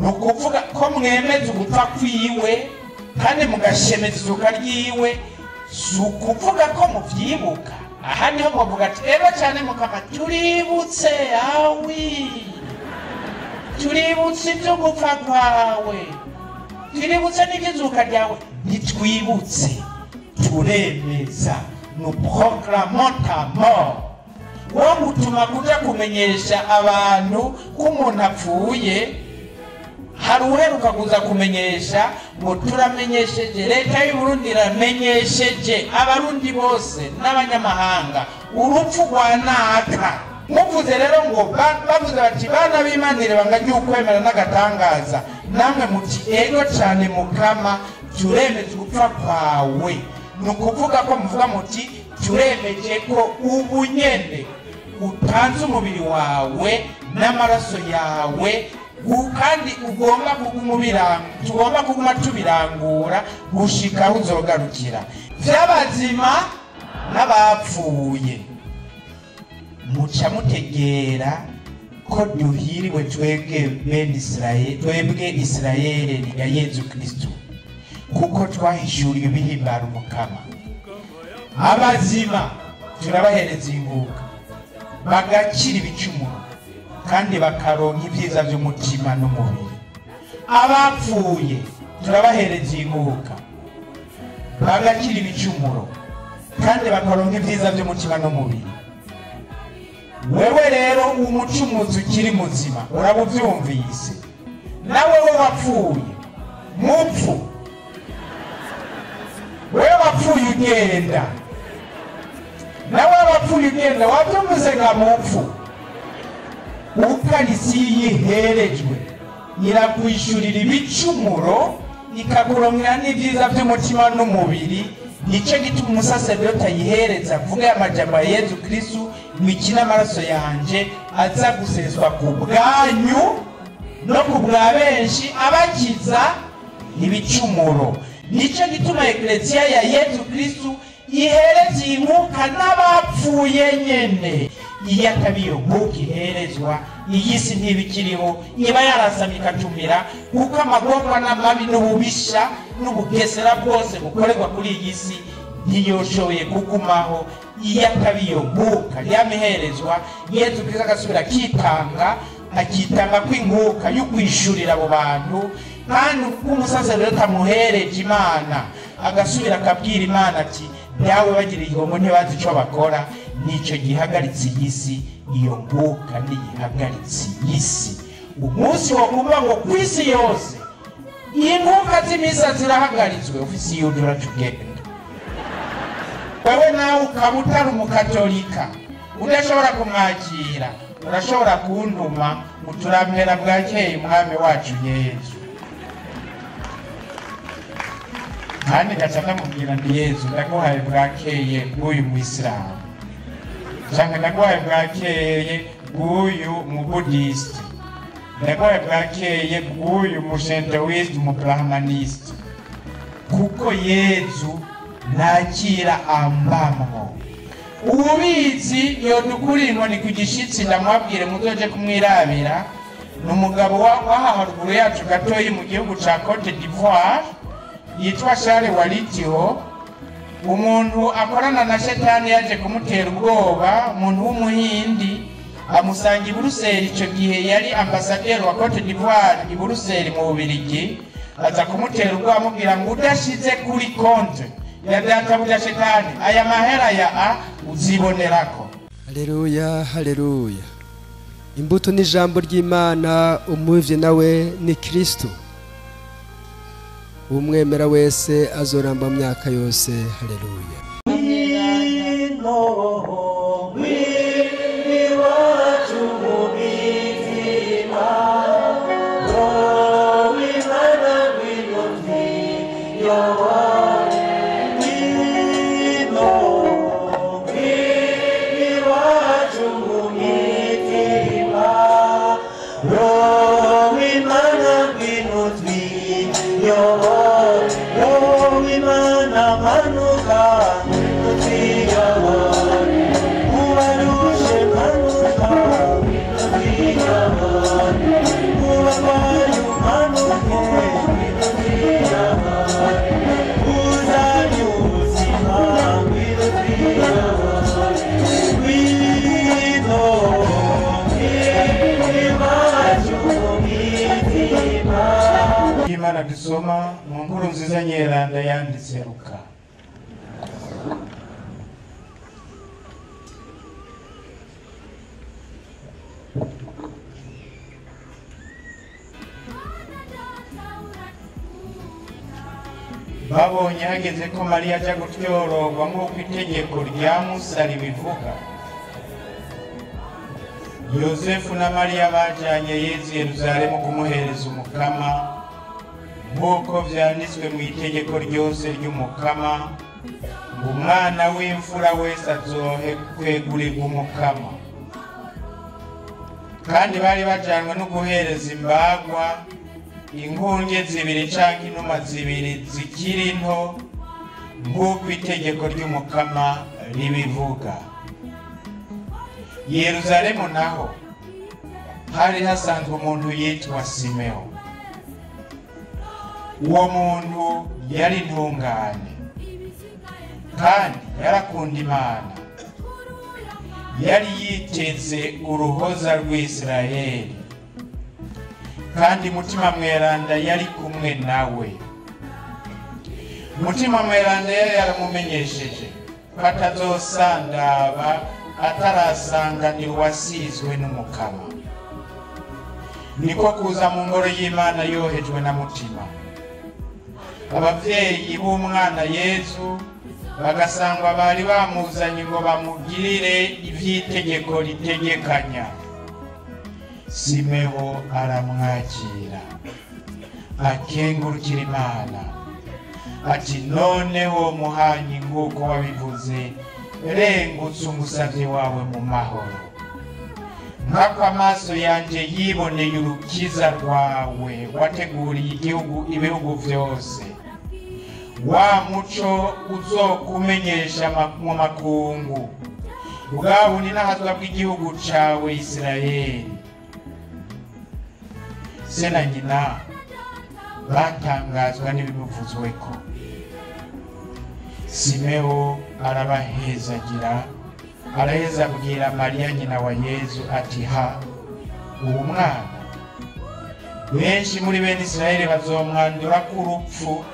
Ni ukuvuga ko mwemeza ugupfa kwiwe kandi mugashemeza izuka ryiwe, si ukuvuga ko muvyibuka. Aha niho muvuga ati ego cyane mukama, tuributse awi, tuributse ibyo gupfa kwawe, tuributse n'iby'izuka ryawe. Ntitwibutse, turemeza. Nous proclamons ta mort. Wo gutuma kuja kumenyesha abantu ko umuntu apfuye, hari uheruka kuza kumenyesha ngo turamenyesheje, leta y'u Burundi iramenyesheje abarundi bose n'abanyamahanga urupfu rwa naka. Muvuze rero ngo bavuze bati bana b'Imana ibanga ry'ukwemera n'agatangaza, namwe muti ego cyane mukama, turemeze gupfa kwawe. Ni ukuvuga ko muvuga muti turemeje ko ubu nyene utanze umubiri wawe n'amaraso yawe, kandi ugomba kuguma ubiranga, tugomba kuguma tubirangura gushika aho uzogarukira. Vy'abazima n'abapfuye muca mutegera ko duhiriwe twebwe bene Israeli, twebwe Israeli ya Yezu Kristo, kuko twahishuriwe ibihimbara umukama. Abazima turabahereza inguka bagakira ibicumuro kandi bakaronka ibyiza by'umutima n'umubiri. Abapfuye turabahereza inguka bagakira ibicumuro kandi bakaronka ibyiza by'umutima n'umubiri. Wewe rero umucumuzi ukiri muzima urabuvyumvise, nawe we wapfuye mupfu, wewe wapfuye ugenda, nawe wapfuye ugenda, wavyumvise nka mupfu. Ukarisi yiherejwe irakwishurira ibicumuro ikakurongera n'ibyiza by'umutima n'umubiri. Nicyo gituma umusaseredoti ayihereza avuga amajambo ya Yezu Kristo, mikina amaraso yanje aza guseswa ku bwanyu no ku bwa benshi abakiza ibicumuro. Nicyo gituma Eklezia ya Yezu Kristo ihereza inkuka n'abapfuye nyene. Iyo ataba iyo nkuka iherezwa, iyi si ntibikiriho, iba yarasamye ikatumira, kuko amagorwa n'amabi n'ububisha n'ubugesera bwose bukorerwa kuri iyi si ntiyoshoboye kugumaho. Iyo ataba iyo nkuka yamiherezwa, Yezu Kristo agasubira akitanga, akitanga kw'inkuka yo kwishurira abo bantu. Kandi uko umusaseredoti amuhereje Imana, agasubira akabwira Imana ati dawe bagiriye igombo ntibazi ico bakora, nicyo gihagaritse iyi si. Iyo nkuka niyihagaritse iyi si. Umunsi wo kuvuga ngo ku isi yose inkuka z'imisa zirahagaritswe, ufise iyo uraca ugenda. Wewe nawe ukaba utari umukatolika udashobora kumwakira, urashobora kuntuma uturamera bwakeye umwami wacu Yezu. Kandi ngaca ndamubwira nti Yezu ndaguhaye bwakeye bw'uyu muyisilamu, canke ndaguhaye bwakeye bw'uyu mubudisite, ndaguhaye bwakeye bw'uyu mushintowisite, umubrahmaniste, kuko Yezu nakira ambamwo. Ububizi yodukura inkoni ku gishitsi, ndamwabwire muzoje kumwirabira. Ni umugabo w'aha haruguru yacu gatoyi mu gihugu ca Cote d'Ivoire yitwa Charles Walitiho. Umuntu akorana na shetani yaje kumutera ubwoba, umuntu w'umuhindi amusanga i Buruseli. Ico gihe yari ambasaderi wa Cote d'Ivoire i Buruseli mu Bubirigi, aza kumutera ubwoba amubwira ngo udashize kuri konte ya databuja shetani aya mahera ya a uzibonerako. Haleluya, haleluya. Imbuto ni ijambo ry'Imana, umuvye nawe ni Kristo. Umwemera wese azoramba mu myaka yose. Haleluya. Manuka, Imana dusoma mu nkuru nziza nyeranda yanditse Luka. Babonye hageze ko Mariya aja gutyororwa nk'uko itegeko rya Musa ribivuga, Yosefu na Mariya bajanye Yezu i Yerusalemu kumuhereza umukama nk'uko vyanditswe mu itegeko ryose ry'umukama, ngo umwana w'imfura wese azohe kwegurirwa umukama. Kandi bari bajanwe no guhereza imbagwa, inkunge zibiri canke inuma zibiri zikiri nto, nk'uko itegeko ry'umukama ribivuga. Yerusalemu naho hari hasanzwe umuntu yitwa Simeo. Uwo muntu yari intungane kandi yarakunda Imana, yari yiteze uruhoza rw'Isirayeli, kandi Mutima Mweranda yari kumwe nawe. Mutima Mweranda yari yaramumenyesheje ko atazosandaba atarasanganira uwasizwe n'umukama. Niko kuza mu ngoro y'Imana yohejwe na Mutima. Abavyeyi b'umwana Yezu bagasangwa bari bamuzanye ngo bamugirire ivy'itegeko ritegekanya. Simeo aramwakira, akengurukira Imana ati: noneho muhanyi nk'uko wabivuze, rengutse umusavyi wawe mu mahoro, nk'ako amaso yanje yiboneye urukiza rwawe wateguriye igihugu ibihugu vyose, wa muco uzokumenyesha mu makungu, bwa buninahazwa bw'igihugu cawe Isirayeli. Se na nyina batangazwa n'ibimuvuzweko. Simeo arabahezagira, araheza abwira Mariya nyina wa Yezu ati: ha, uwo mwana benshi muri bene Isirayeli bazomwandura k'urupfu,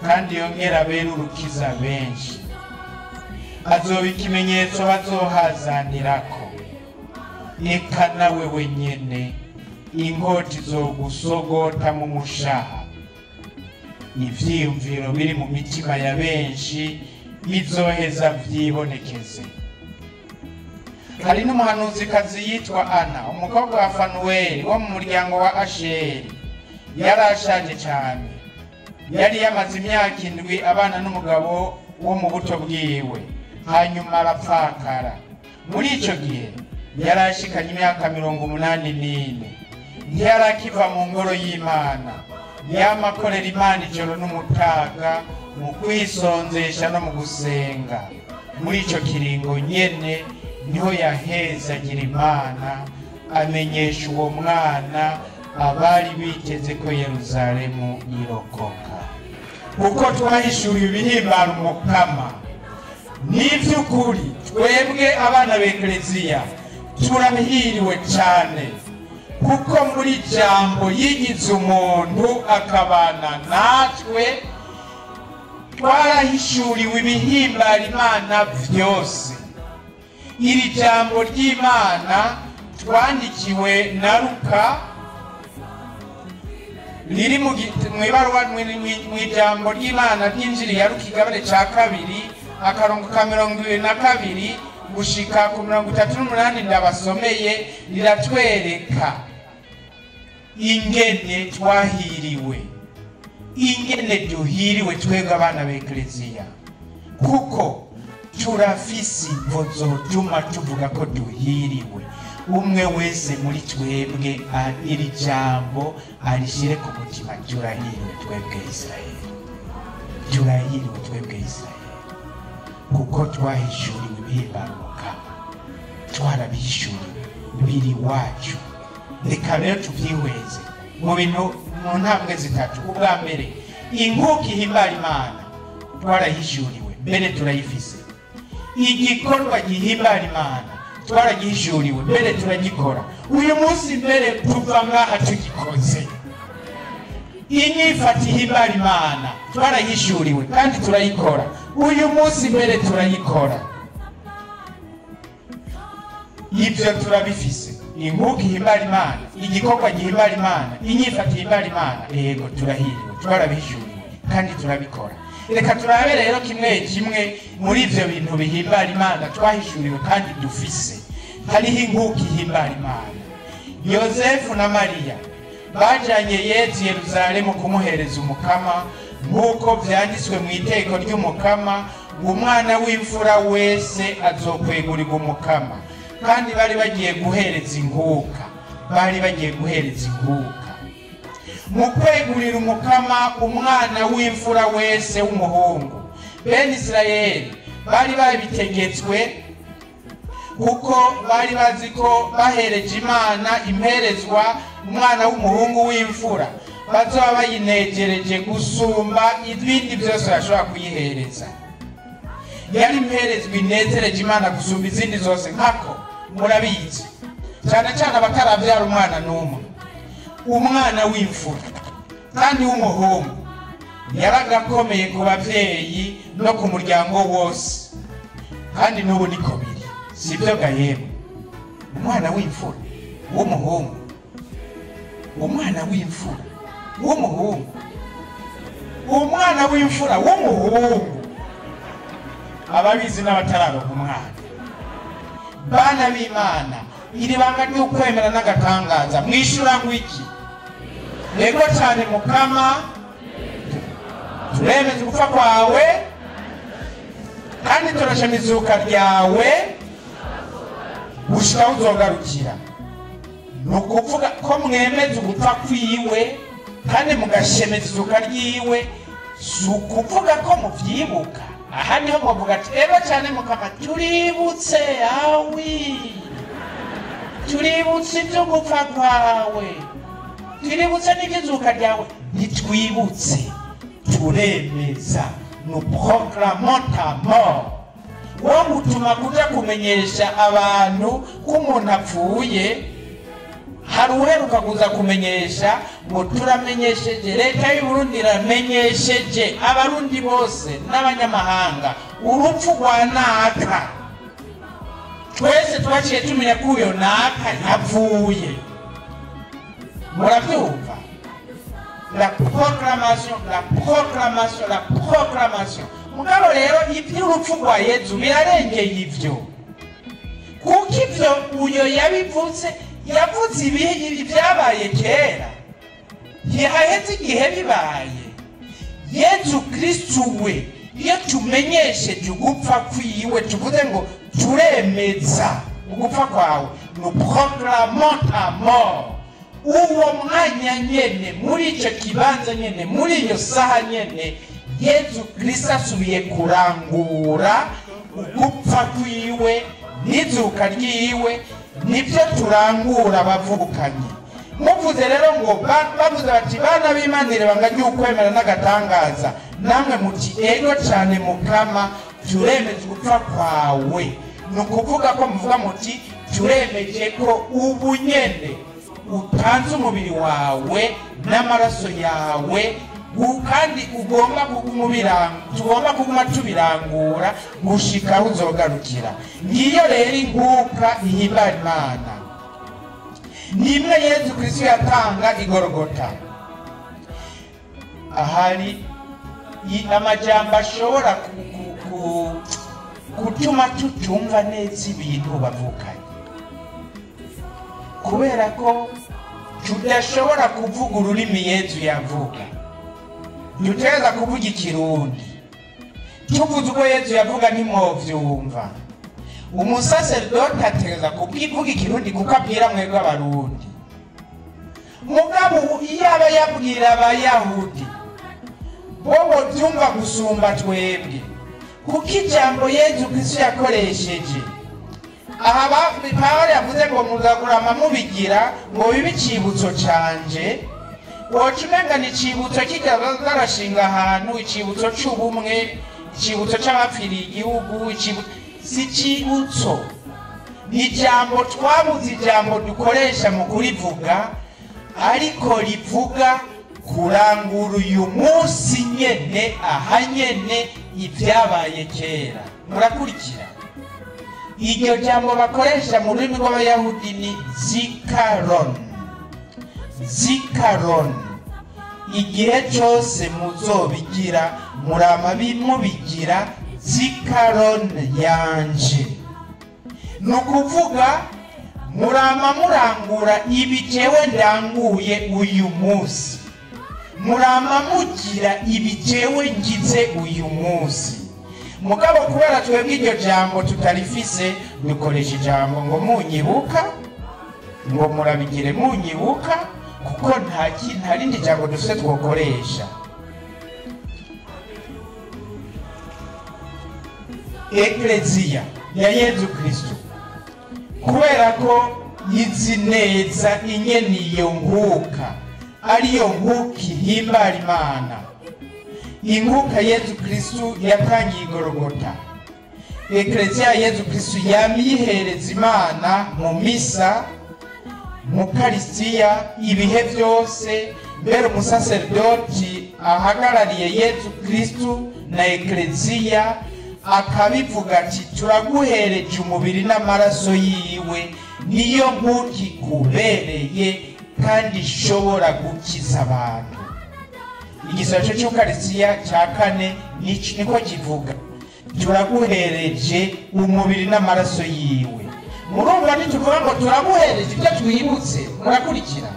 kandi yongera abere urukiza benshi. Azoba ikimenyetso bazohazanirako, eka nawe wenyene inkota izogusogota mu mushaha. Ivyiyumviro biri mu mitima ya benshi bizoheza vyibonekeze. Hari n'umuhanuzikazi yitwa Ana, umukobwa wa Fanueli wo mu muryango wa Asheri. Yari ashaje cane, yari yamaze imyaka 7 abana n'umugabo wo mu buto bwiwe, hanyuma arapfakara. Muri ico gihe yari ashikanye imyaka 84. Ntiyari akiva mu ngoro y'Imana, yama akorera Imana ijoro n'umutaga mu kwisonzesha no mu gusenga. Muri ico kiringo nyene niho yahezagira Imana, amenyesha uwo mwana abari biteze ko Yerusalemu irokoka. Kuko twahishuriwe ibihimbara umukama, n'ivy'ukuri twebwe abana b'Ekleziya turahiriwe cane, kuko muri jambo yigize umuntu akabana natwe, twarahishuriwe ibihimbara Imana vyose. Iri jambo ry'Imana twandikiwe na Luka riri mu ibaruwa mw'ijambo ry'Imana ry'Injili ya Luka igabane ca 2 akarongo ka 22 gushika ku 38 ndabasomeye, riratwereka ingene twahiriwe, ingene duhiriwe twebwe abana b'Ekleziya, kuko turafise imvo zotuma tuvuga ko duhiriwe. Umwe wese muri twebwe iri jambo arishire ku mutima: turahiriwe twebwe Isirayeli, turahiriwe twebwe Isirayeli, kuko twahishuriwe ibihimbara umukama, twarabihishuriwe biri iwacu. Reka rero tuvyihweze mu bintu mu ntambwe zitatu. Ubwa mbere, inkuka ihimbara Imana twarahishuriwe, mbere turayifise. Igikorwa gihimbara Imana twaragihishuriwe, mbere turagikora. Uyu munsi mbere tuva ngaha tugikoze. Inyifato ihimbara Imana twarayishuriwe kandi turayikora. Uyu munsi mbere turayikora. Ibyo turabifise. Inkuka ihimbara Imana, igikorwa gihimbara Imana, inyifato ihimbara Imana. Yego, turahiriwe, twarabihishuriwe kandi turabikora. Reka turabe rero kimwe kimwe muri ivyo bintu bihimbara Imana twahishuriwe kandi dufise. Hariho inkuka ihimbara Imana. Yosefu na Mariya bajanye Yezu Yerusalemu kumuhereza umukama, nk'uko vyanditswe mu iteko ry'umukama, umwana w'imfura wese azokwegurirwa umukama. Kandi bari bagiye guhereza inkuka, bari bagiye guhereza inkuka. Mu kwegurira umukama umwana w'imfura wese w'umuhungu, bene Isirayeli bari babitegetswe, kuko bari bazi ko bahereje Imana imperezwa umwana w'umuhungu w'imfura, bazoba bayinejereje gusumba ibindi byose bashobora kuyihereza. Yari imperezwa inezereje Imana gusumba izindi zose, nkako murabizi cyane cyane abatarabyara umwana n'umwe. Umwana w'imfura kandi w'umuhungu yaragakomeye ku babyeyi no ku muryango wose, kandi n'ubu niko biri, sibyo ga yemwe? Umwana w'imfura w'umuhungu, umwana w'imfura w'umuhungu, umwana w'imfura w'umuhungu, ababizi n'abatararonka umwana. Bana b'Imana, iri banga ry'ukwemera n'agatangaza mwishura ngo iki? Yego cyane mukama, turemeza ugupfa kwawe kandi turashima izuka ryawe gushika aho uzogarukira. Ni ukuvuga ko mwemeza ugupfa kwiwe kandi mugashemeza izuka ryiwe, si ukuvuga ko muvyibuka. Aha niho muvuga ati ego cyane mukama, tuributse awi, tuributse ibyo gupfa kwawe, tuributse n'iby'izuka ryawe. Ntitwibutse, turemeza. Nous proclamons ta mort. Wo gutuma kuja kumenyesha abantu ko umuntu apfuye, hari uheruka kuza kumenyesha ngo turamenyesheje, leta y'u Burundi iramenyesheje abarundi bose n'abanyamahanga urupfu rwa naka. Twese twaciye tumenya ko uyo naka yapfuye. Murabyumva? La proclamation, la proclamation, la proclamation. Mugabo rero iby'urupfu rwa Yezu birarengeye ivyo, kuko ivyo uyo yabivuze, yavuze ibyabaye kera, ntihaheze igihe bibaye. Yezu Kristu we iyo tumenyesheje ugupfa kwiwe, tuvuze ngo turemeza ugupfa kwawe, nous proclamons ta mort. Uwo mwanya nyene, muri ico kibanza nyene, muri iyo saha nyene, Yezu Kristo asubiye kurangura ugupfa kwiwe n'izuka ryiwe. Nibyo turangura bavukanye. Muvuze rero ngo bavuze bati bana b'Imana ibanga ry'ukwemera n'agatangaza, namwe muti ego cyane mukama, turemeza ugupfa kwawe. Ni ukuvuga ko muvuga muti turemeje ko ubu nyene utanze umubiri wawe n'amaraso yawe, kandi ugomba kuguma tugomba kuguma tubirangura gushika aho uzogarukira. Ngiyo rero inkuka ihimbara Imana, ni imwe Yezu Kristo yatanga igorogota. Ahari amajambo ashobora gutuma tutumva neza ibintu bavukanye, kubera ko tudashobora kuvuga ururimi Yezu yavuga. Dutegereza kuvuga ikirundi, tuvuze uko Yezu yavuga ntimwovyumva. Umusaseredoti ategereza kuvuga ikirundi kuko abwira mwebwe abarundi. Mugabo iyo aba yabwira abayahudi bo bovyumva gusumba twebwe, kuko ijambo Yezu Kristo yakoresheje aha, Pawulo yavuze ngo muzagurama mubigira ngo bibe icibutso canje. Woca umenga ni icibutso kijya barashinga ahantu, icibutso c'ubumwe, icibutso c'abapfiriye igihugu, si icibutso. Ni ijambo twabuze, ijambo dukoresha mu kurivuga, ariko rivuga kurangura uyu munsi nyene, aha nyene, ibyabaye kera. Murakurikira? Iryo jambo bakoresha mu rurimi rw'Abayahudi ni zikaron. Zikaron, igihe cyose muzobigira, murama mubigira zikaron yanje. Ni ukuvuga murama murangura ibi jewe ndanguye uyu munsi, murama mugira ibi jewe ngize uyu munsi. Mugabo kubera twebwe iryo jambo tutarifise, dukoresha ijambo ngo munyibuka, ngo murabigire munyibuka, kuko nta rindi jambo dufise twokoresha. Ekleziya ya Yezu Kristo, kubera ko izi neza ingene iyo nkuka ariyo nkuka ihimbara Imana, inkuka Yezu Kristo yatangiye igorogota, Ekleziya ya Yezu Kristo yamihereza Imana mu misa, mu Karisitiya, ibihe byose. Mbere umusaserdoti ahagarariye Yezu Kristo na Ekleziya akabivuga ati turaguhereje umubiri n'amaraso yiwe, niyo nkuka ikubereye kandi ishobora gukiza abantu. Igisabisho cy'Ukarisitiya cya kane niko kivuga, turaguhereje umubiri n'amaraso yiwe. Murumva ntituvuga ngo turaguhereje ibyo twibutse? Murakurikira?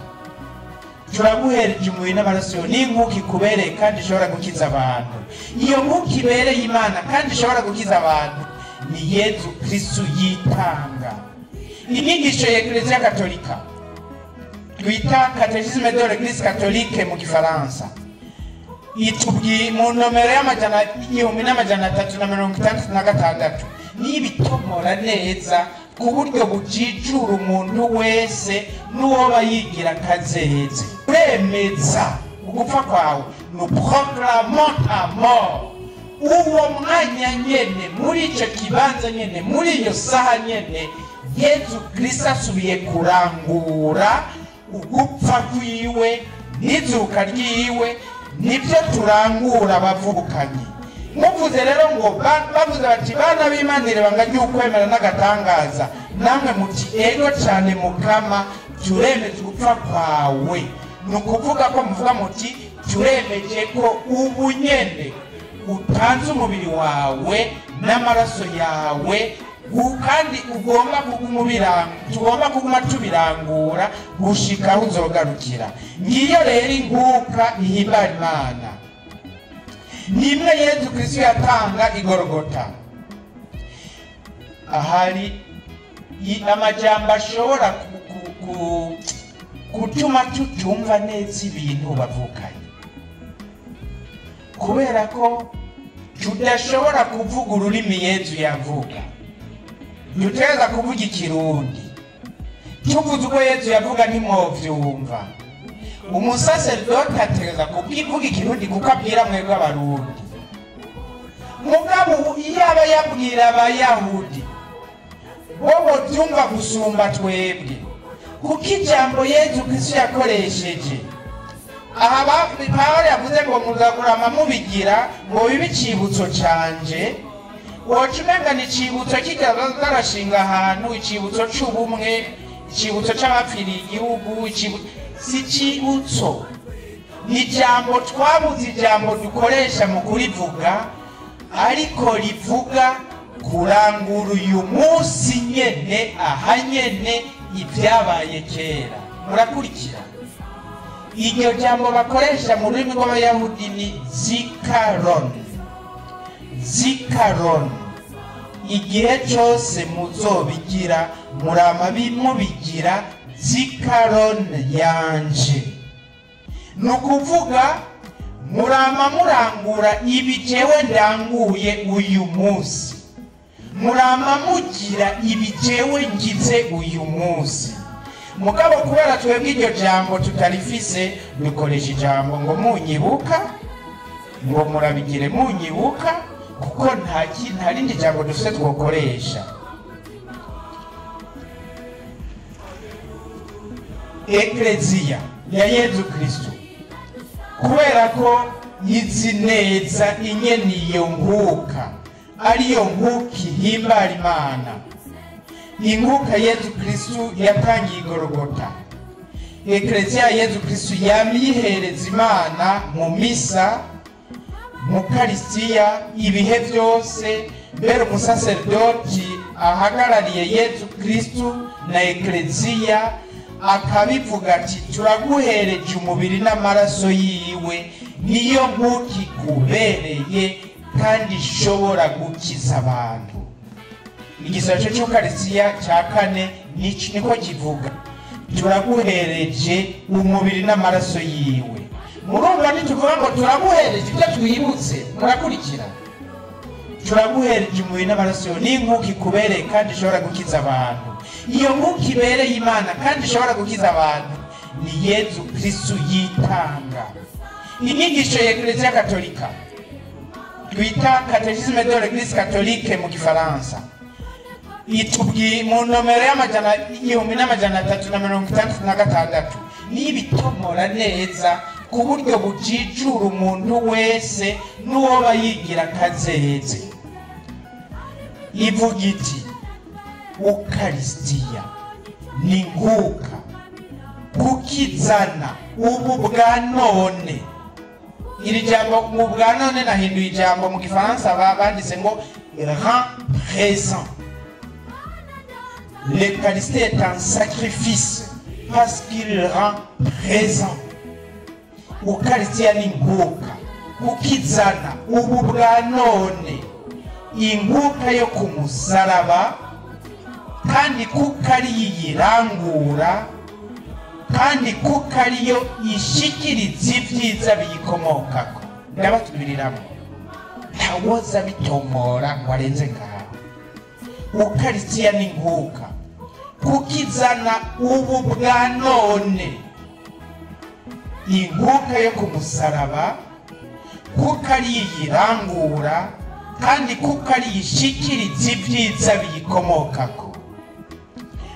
Turaguhereje umubiri n'amaraso yiwe, ni inkuka ikubereye kandi ishobora gukiza abantu. Iyo nkuka ibereye Imana kandi ishobora gukiza abantu ni Yezu Kristo yitanga. Inyigisho ya Eklezia Katolika twita Catéchisme de l'Église catholique mu Gifaransa itubwiye mu nomero y'amajana 1366 nibitomora neza ku buryo bujijura umuntu wese n'uwoba yigira kazeze. Uremeza ugupfa kwawe, nous proclamons ta mort. Uwo mwanya nyene, muri ico kibanza nyene, muri iyo saha nyene, Yezu Kristo asubiye kurangura ugupfa kwiwe n'izuka ryiwe, nibyo turangura abavukanyi. Muvuze rero ngo bavuze bati bana b'Imana ibanga ry'ukwemera n'agatangaza, namwe muti ego cyane Mukama, turemeje gupfa kwawe. Ni ukuvuga ko muvuga muti turemeje ko ubu nyene utanze umubiri wawe n'amaraso yawe, kandi ugomba kuguma tugomba kuguma tubirangura gushika aho uzogarukira. Ngiyo rero inkuka ihimbara Imana, nimwe Yezu Kristo yatanga igorogota. Ahari amajambo ashobora gutuma tutumva neza ibintu bavukanye, kubera ko tudashobora kuvuga ururimi Yezu yavuga. Dutegereza kuvuga Ikirundi, tuvuze uko Yezu yavuga ntimwovyumva. Umusaseredoti ategereza kuvuga Ikirundi kuko abwira mwebwe Abarundi. Mugabo iyo aba yabwira Abayahudi bo bovyumva gusumba twebwe, kuko ijambo Yezu Kristo yakoresheje aha Pawulo yavuze ngo muzakurama mubigira ngo bibe icibutso canje. Woca umenga ni icibutso kigarashinga ahantu, icibutso c'ubumwe, icibutso c'abapfiriye igihugu, si icibutso. Ni ijambo twabuze, ijambo dukoresha mu kurivuga, ariko rivuga kurangura uyu munsi nyene, aha nyene, ibyabaye kera. Murakurikira? Iryo jambo bakoresha mu rurimi rw'Abayahudi ni zikaron. Zikaron, igihe cyose muzobigira, murama mubigira zikaron yanje. Ni ukuvuga murama murangura ibi jewe ndanguye uyu munsi, murama mugira ibi jewe ngize uyu munsi. Mugabo kubera twebwe iryo jambo tutarifise, dukoresha ijambo ngo munyibuka, ngo murabigire munyibuka, kuko nta rindi jambo dufise twokoresha. Ekleziya ya Yezu Kristo, Kubera ko izi neza ingene iyo nkuka ariyo nkuka ihimbara Imana, inkuka Yezu Kristu yatangiye igorogota. Ekleziya Yezu Kristu yamihereza Imana mu misa, mu Karisitiya ibihe byose. Mbere umusaserdoti ahagarariye Yezu Kristu na Ekleziya akabivuga ati turaguhereje umubiri n'amaraso yiwe, niyo nkuka ikubereye kandi ishobora gukiza abantu. Igisabisho cy'Ukarisitiya cya kane niko kivuga, turaguhereje umubiri n'amaraso yiwe. Murumva ntituvuga ngo turaguhereje ibyo twibutse, murakurikira. Turaguhereje umubiri n'amaraso yiwe, ni inkuka ikubereye kandi ishobora gukiza abantu. Iyo nkuka ibereye Imana kandi ishobora gukiza abantu ni Yezu Kristu yitanga. Inyigisho ya Ekleziya Katolika twita Catéchisme de l'Église catholique mu Gifaransa itubwiye mu nomero y'amajana 1366 nibitomora neza ku buryo bujijura umuntu wese n'uwoba yigira kazeze. Ivuga iti Ukarisitiya ni nkuka kukizana ubu bwa none. Iri jambo mu bwa none nahinduye ijambo mu Gifaransa banditse ngo rend présent. L'Eucharistie est un sacrifice parce qu'il rend présent. Ukarisitiya ni nkuka kukizana ubu bwa none, inkuka yo ku musaraba, kandi kuko ari yirangura, kandi kuko ariyo ishikiriza ibyiza biyikomokako. Ndabatubiriramo, ntawoza bitomora ngo arenze ngaho. Ukarisitiya ni nkuka kukizana ubu bwa none, inkuka yo ku musaraba, kuko ari yirangura, kandi kuko ari yishikiriza ibyiza biyikomokako.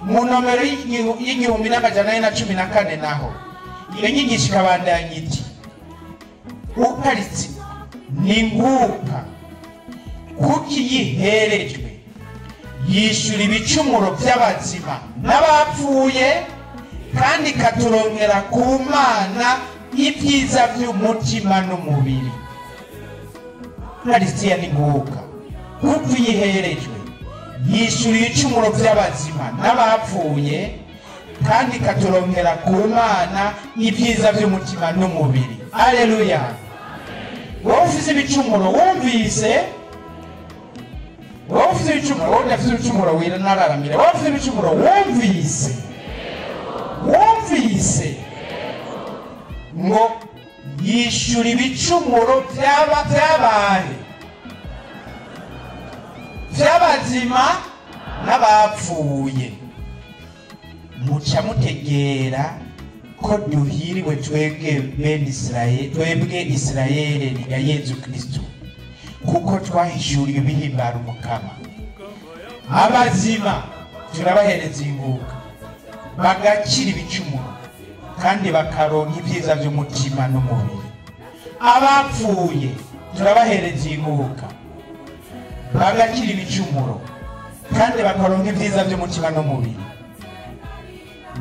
Mu nomero y'1414 naho iyo nyigisho ikabandanya iti Ukarisitiya ni nkuka kuko iyiherejwe yishyura ibicumuro by'abazima n'abapfuye, kandi ikaturonkera ku Mana ibyiza by'umutima n'umubiri. Ukarisitiya ni nkuka kuko iyiherejwe yishyura ibicumuro by'abazima n'abapfuye, kandi ikaturonkera ku Mana ibyiza by'umutima n'umubiri. Aleluya. Wowe ufise ibicumuro wumvise, wowe ufise ibicumuro, wowe udafise ibicumuro wiranararamira, wowe ufise ibicumuro wumvise, wumvise ngo yishyura ibicumuro by'abahe, by'abazima n'abapfuye. Muca mutegera ko duhiriwe twebwe bene Israeli, twebwe Israeli ya Yezu Kristu, kuko twahishuriwe ibihimbara umukama. Abazima turabahereza inkuka bagakira ibicumuro kandi bakaronka ibyiza by'umutima n'umubiri. Abapfuye turabahereza inkuka bagakira ibicumuro kandi bakaronka ibyiza by'umutima n'umubiri.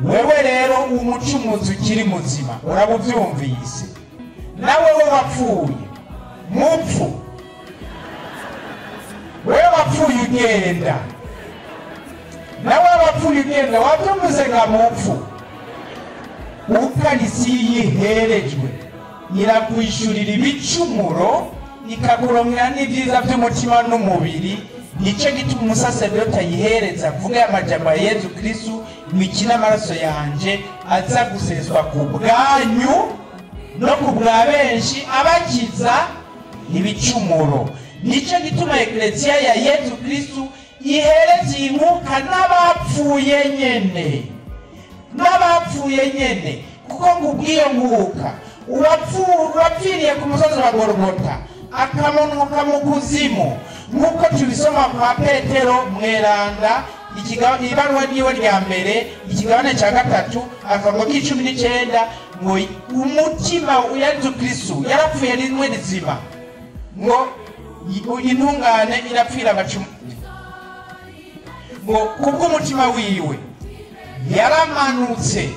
Wewe rero umucumuzi ukiri muzima urabuvyumvise, nawe we wapfuye mupfu, wewe wapfuye ugenda, nawe wapfuye ugenda wabyumvise nka mupfu. Ukarisitiya yiherejwe irakwishurira ibicumuro ikakuronkera n'ibyiza by'umutima n'umubiri. Nicyo gituma umusaserdoti ayihereza avuga amajambo ya Yezu Kristu, mwikina amaraso yanje aza guseswa ku bwanyu no ku bwa benshi abakiza ibicumuro. Nicyo gituma Ekleziya ya Yezu Kristu ihereza inkuka n'abapfuye nyene, n'abapfuye nyene, kuko ngo ubwiyo nkuka uwapfiriye ku musozi wa Golgota akamanuka mu kuzimu, nk'uko tubisoma kwa Petero mweranda ibaruwa niwe rya mbere ikigabane cya 3 akarongo k'19 Ngo umutima wa Yezu Kristu yarapfuye rimwe rizima, ngo intungane irapfira abacumuye, ngo kubw'umutima wiwe yaramanutse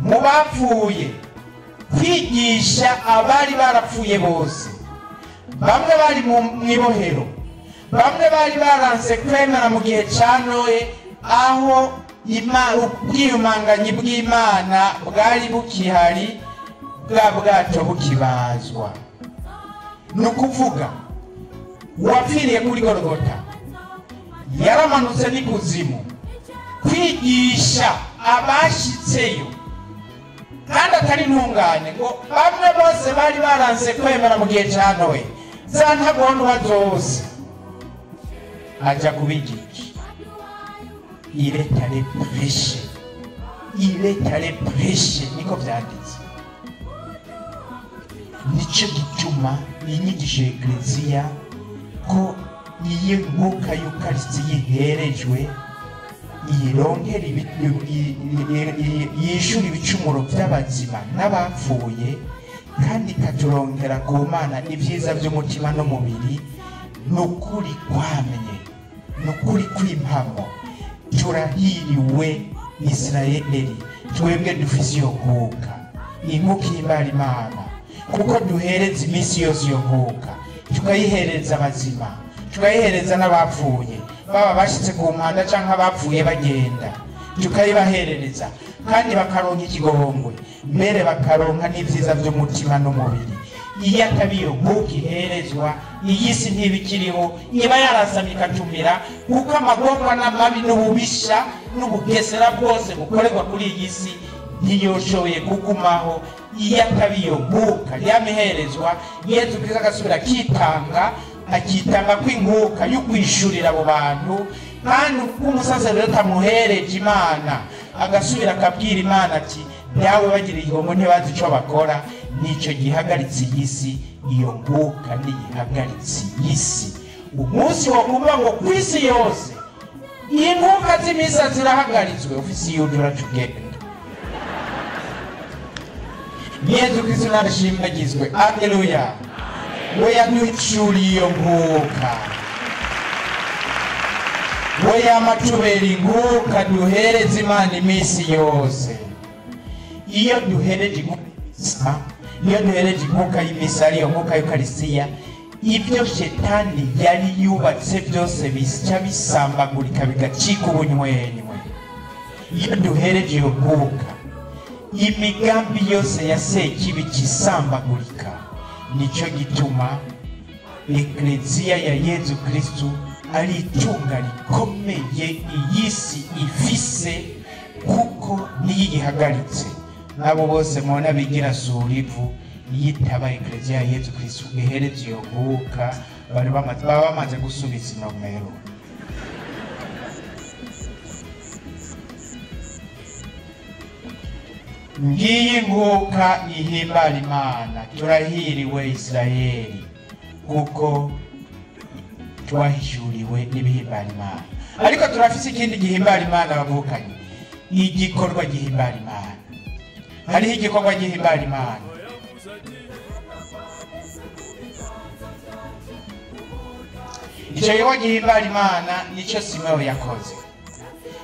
mu bapfuye kwigisha abari barapfuye bose. Bamwe bari mu ibohero, bamwe bari baranse kwemera mu gihe ca Noe, aho ubwiyumanganyi bw'Imana bwari bukihari, bwa bwato bukibazwa. Ni ukuvuga uwapfiriye kuri Golgota yaramanutse n'ikuzimu kwigisha abashitseyo, kandi atari intungane, ngo bamwe bose bari baranse kwemera mu gihe ca Noe, za ntagondwa zose aja kubigisha. Il est allé prêcher, il est allé prêcher, niko vyanditse. Nico gituma inyigisho y'Eklezia ko iyo nkuka y'Ukaristiya iherejwe ironkera yishura ibicumuro by'abazima n'abapfuye, kandi ikaturonkera ku Mana ibyiza by'umutima n'umubiri. Ni ukuri kwamye, ni ukuri kw'impamo. Turahiriwe Isirayeli, twebwe dufise iyo nkuka, inkuka ihimbara Imana, kuko duhereza iminsi yose iyo nkuka, tukayihereza abazima, tukayihereza n'abapfuye, baba bashitse ku mpanda canke abapfuye bagenda, tukayibaherereza, kandi bakaronka ikigongwe, mbere bakaronka n'ivyiza vy'umutima n'umubiri. Iyo ataba iyo nkuka iherezwa, iyi si ntibikiriho, iba yarasamye ikatumira, kuko amagorwa n'amabi n'ububisha n'ubugesera bwose bukorerwa kuri iyi si ntiyoshoboye kugumaho. Iyo ataba iyo nkuka yamiherezwa, Yezu Kristo agasubira akitanga, akitanga kw'inkuka yo kwishurira abo bantu, kandi umusaserdoti amuhereje Imana agasubira akabwira Imana ati dawe bagira igihombo ntibazi ico bakora. Nico gihagaritse iyi si, iyo nkuka niyihagaritse iyi si. Umunsi wo kuvuga ngo kw'isi yose inkuka z'imisa zirahagaritswe, ufise iyo ujura tugenda. Yezu Kristo narashimagizwe, aleluya. We yaducuriye iyo nkuka, we yamatubera inkuka duhereza Imana iminsi yose. Iyo duhereje inkuka, iyo duhereje inkuka y'imisa, ariyo nkuka y'Ukaristiya, ibyo shetani yari yubatse byose bica bisambagurika bigacika ubunywenywe. Iyo duhereje iyo nkuka, imigambi yose ya sekibi kisambagurika. Nico gituma Eklezia ya Yezu Kristu ari itunga rikomeye iyi si ifise, kuko niyo igihagaritse. Nabo bose mubona bigira sura ivu, yitaba Eklezia ya Yezu Kristu ihereze iyo nkuka, bari baba bamaze gusubiza inomero. Ngiyi nkuka ihimbara Imana, turahiriwe Isirayeli, kuko twahishuriwe n'ibihimbara Imana. Ariko turafise ikindi gihimbara Imana bavukanye, igikorwa gihimbara Imana. Hariho igikorwa gihimbara Imana. Ico gikorwa gihimbara Imana nico Simeo yakoze.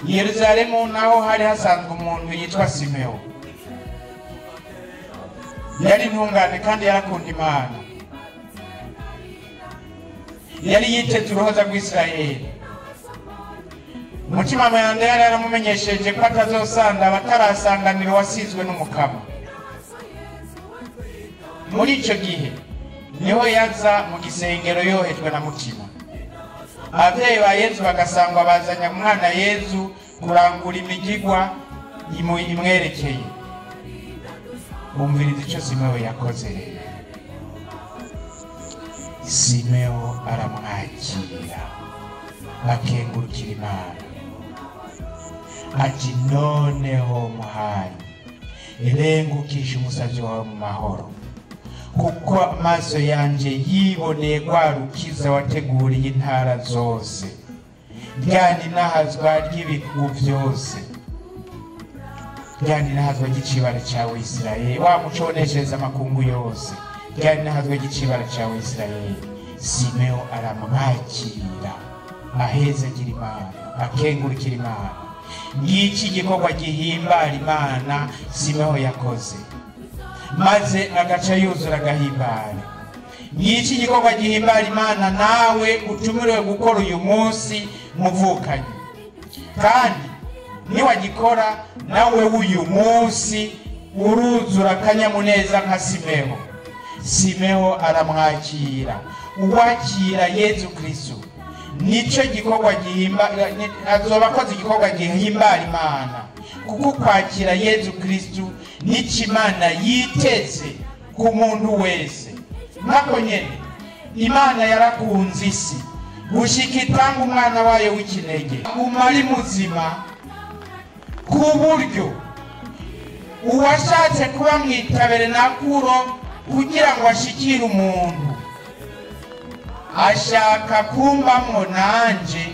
I Yerusalemu naho hari hasanzwe umuntu yitwa Simeo. Yari intungane kandi yarakunda Imana. Yari yiteze uruhoza rw'Isirayeli. Umutima mweranda yari yaramumenyesheje ko atazosanda abatarasanganira uwasizwe n'Umukama. Muri ico gihe niho yaza mu gisengero yohejwe na Mutima. Abavyeyi ba Yezu bagasangwa bazanya umwana Yezu kurangura imigigwa imwerekeye. Bumviriza ico Simeo yakoze rero. Simeo aramwakira, akengurukira Imana, ati noneho muhaye irengukisha umusavyi wawe mu mahoro, kuko amaso yanje yiboneye rwa rukiza wateguriye intara zose, ryani n'ahazwa ry'ibihugu byose, Ryari nahazwa ry'icibare cawe Isirayeli, wa muco uboneshereza amakungu yose, ryari nahazwa ry'icibare cawe Isirayeli. Simeo aramwakira, ahezagira Imana, akengurukira Imana. Ngiki igikorwa gihimbara Imana Simeo yakoze, maze agaca yuzura agahimbara. Ngiki igikorwa gihimbara Imana nawe utumiriwe gukora uyu munsi muvukanyi, kandi niwagikora nawe w'uyu munsi uruzura akanyamuneza nka Simeo. Simeo aramwakira. Uwakira Yezu Kristo nico gikorwa gihimba, azoba akoze igikorwa gihimbara Imana, kuko kwakira Yezu Kristo nico Imana yiteze ku muntu wese. Nkako nyene Imana yarakunze isi gushika itanga umwana wayo w'ikinege, umari muzima, ku buryo uwashatse kuba mwitaberenakuro kugira ngo ashikire umuntu ashaka kumbamwo nanje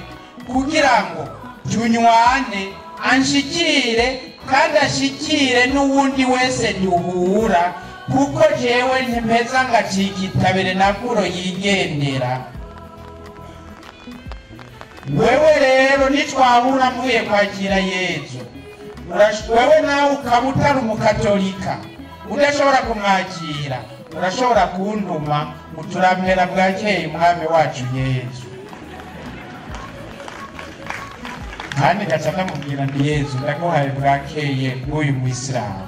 kugira ngo tunywane, anshikire kandi ashikire n'uwundi wese duhura, kuko jewe ntempeza ngacika itaberenakuro yigendera. Wewe rero nitwahura mvuye kwakira Yezu, wewe nawe ukaba utari umukatolika udashobora kumwakira, urashobora kuntuma uturampera bwakeye umwami wacu Yezu. Kandi ngaca ndamubwira nti Yezu ndaguhaye bwakeye bw'uyu muyisilamu,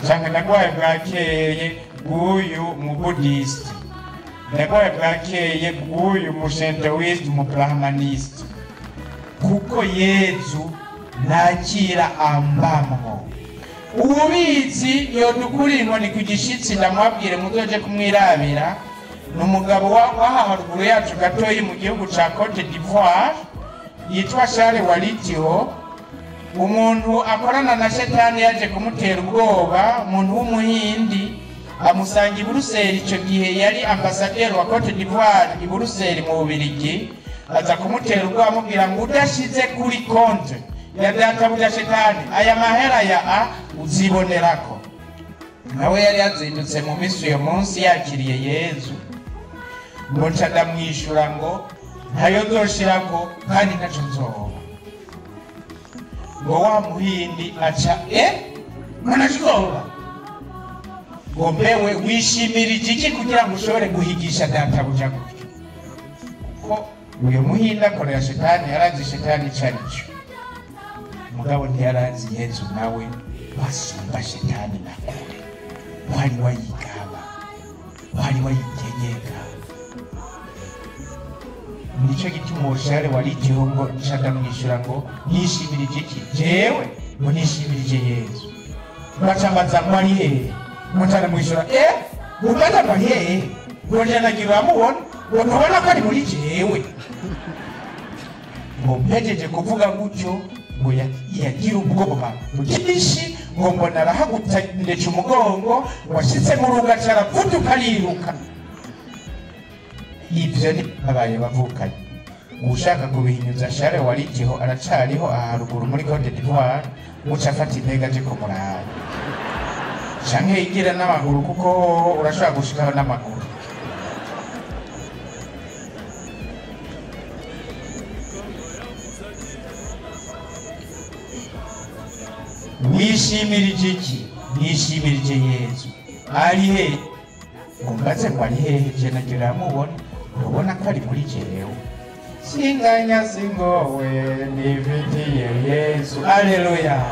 canke ndaguhaye bwakeye bw'uyu mubudisite, ndaguhaye bwakeye bw'uyu mushintowisite, umubrahmaniste, kuko Yezu nakira ambamwo. Ububizi yodukura inkoni ku gishitsi, ndamwabwire muzoje kumwirabira. Ni umugabo w'aha haruguru yacu gatoyi mu gihugu ca Cote d'Ivoire yitwa Charles Walitiho, umuntu akorana na shetani yaje kumutera ubwoba, umuntu w'umuhindi amusanga i Buruseli. Ico gihe yari ambasaderi wa Cote d'Ivoire i Buruseli mu Bubirigi, aza kumutera ubwoba amubwira ngo udashize kuri konte ya databuja shetani aya mahera ya a uzibonerako. Nawe yari yazindutse mu misi uyo munsi yakiriye Yezu, ngo nca ndamwishura ngo ntayo nzoshirako kandi ntaco nzoba. Ngo wa muhindi aca ngo ntaco uzoba, ngo mbewe wishimirije iki kugira ngo ushobore guhigisha databuja gutyo? Kuko uyo muhindi akorera shetani, yarazi shetani ico arico, mugabo ntiyarazi Yezu nawe basumba shetani na kure, wari wayigaba, wari wayitegeka. Nico gituma uwo Walitiho ngo nca ndamwishura ngo nishimirije iki? Jewe ngo nishimirije Yezu. Baca mbaza ngo ari hehe? Ngo nca ndamwishura ngo mbaza ngo ari hehe? Ngo nja nagira uramubona, ngo ntubona ko ari muri jewe. Ngo mpejeje kuvuga gutyo ngo yagira ubwoba bwinshi, ngo mbona arahagutsa ndetse umugongo washitse mu rugo aca aravuduka ariruka. Ivyo ni abaye bavukanye. Ushaka kubihinyuza Charles Walitiho aracariho aha haruguru muri Cote d'Ivoire, muca afata intege aje kumuraba, canke yigira n'amaguru, kuko urashobora gushikaho n'amaguru. Wishimirije iki? Nishimirije Yezu. Ari he? Ngo mbaze ngo ari hehe? Je nagira uramubona, urabona ko ari muri jewe. Singanya singowe nifitiye Yezu. Haleluya.